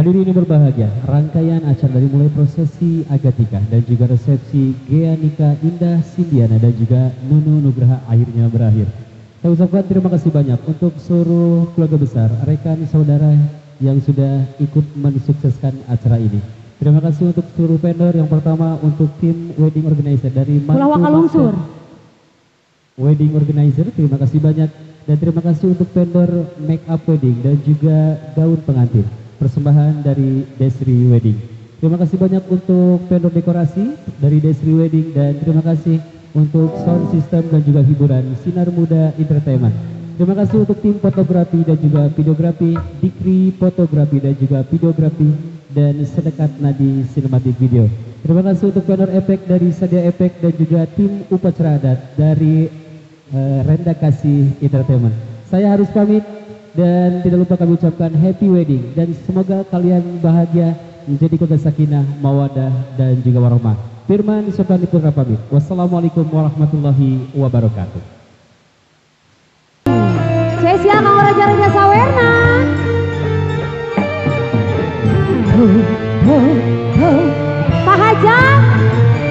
Hadirin yang berbahagia, rangkaian acara dari mulai prosesi akad nikah dan juga resepsi Geanika Indah Sindiana dan juga Nunu Nugraha akhirnya berakhir. Saya ucapkan terima kasih banyak untuk seluruh keluarga besar, rekan saudara yang sudah ikut mensukseskan acara ini. Terima kasih untuk seluruh vendor. Yang pertama untuk tim wedding organizer dari Mantu Kalungsur Wedding Organizer, terima kasih banyak. Dan terima kasih untuk vendor make up wedding dan juga gaun pengantin, persembahan dari Desri Wedding. Terima kasih banyak untuk vendor dekorasi dari Desri Wedding dan terima kasih untuk sound system dan juga hiburan Sinar Muda Entertainment. Terima kasih untuk tim fotografi dan juga videografi, Dikri Fotografi dan juga videografi dan Sedekat Nadi Cinematic Video. Terima kasih untuk vendor efek dari Sadia Efek dan juga tim upacara adat dari Renda Kasih Entertainment. Saya harus pamit dan tidak lupa kami ucapkan happy wedding dan semoga kalian bahagia menjadi keluarga sakinah, mawadah dan juga warahmah. Firman Sopani Putra pamit. Wassalamualaikum warahmatullahi wabarakatuh. Spesial kanggo raja-raja sawerna. Pak Hajat,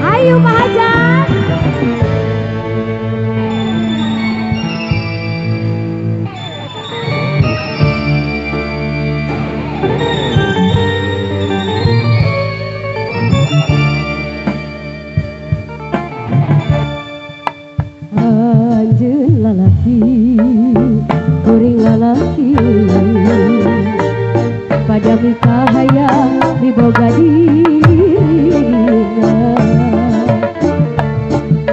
ayo Pak Hajat. Anjeun lalaki, kuring lalaki, pada mikahayang miboga dirina.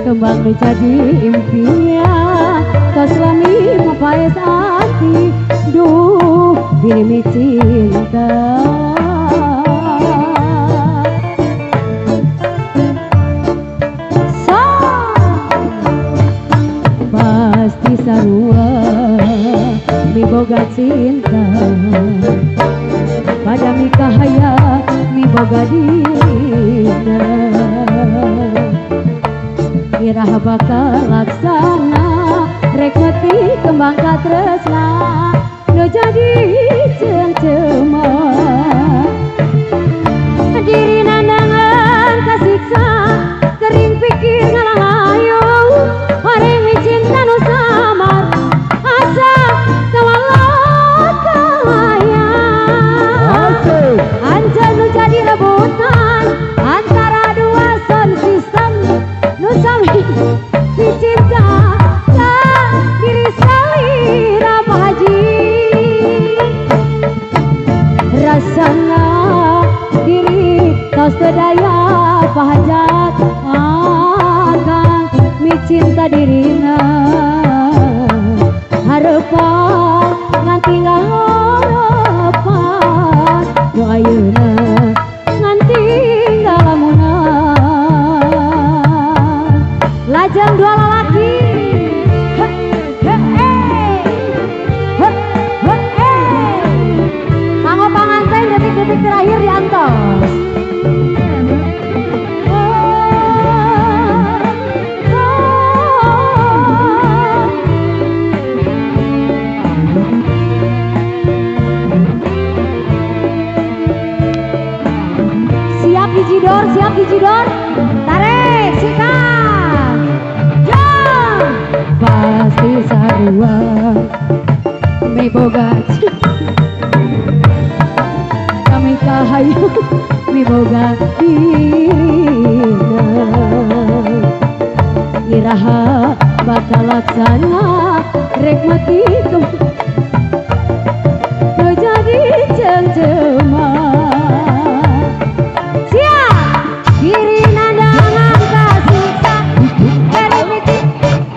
Kembang nu jadi impian, tos lami mapaes ati, duh diri mi cinta. Pasti sarua miboga cinta, pada mikahaya miboga dina. Iraha bakal laksana rek mati kembang katresna nu jadi ceungceuma. Diri nandangan kasiksa kering pikir ngalalayo horeng mi cinta nu samar asa kawala kalaya. Anjeun nu jadi rebutan antara dua sound system nu sami dicinta ka diri salira Pak Haji. Rasana diri tos teu daya Pak Hajat akang mi cinta dirina. Harepan ngan tinggal harapan nu ayeuna ngan tinggal lamunan. Lajeng dua lalaki. Kanggo panganten detik-detik terakhir diantos. Siap dijidor, siap dijidor. Tarik, sikat. Jom. Pasti sarua miboga kami kahayu miboga dirina. Iraha bakal laksana rek mati nu jadi ceungceuma. Siap diri nandangan kasiksa heri miti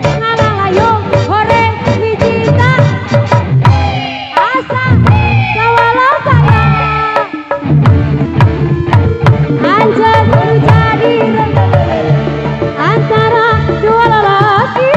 ngalalayo horeng micinta asa kawala kaya. Anjeun nu jadi antara dua lalaki.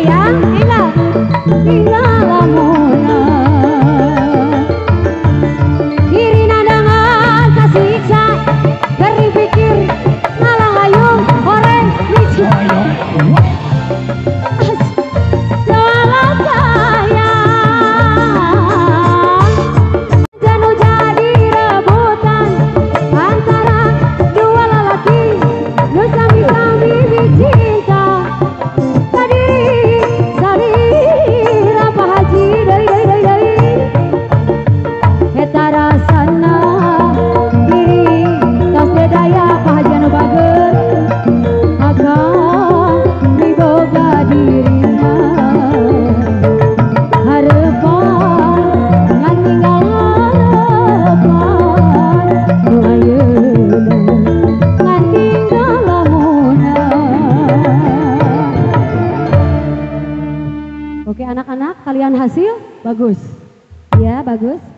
Sayang tinggal tinggal lamuna diri nandangan kasiksa geri pikir ngalah hayung horeng micin Oke anak-anak, kalian hasil bagus. Ya, bagus.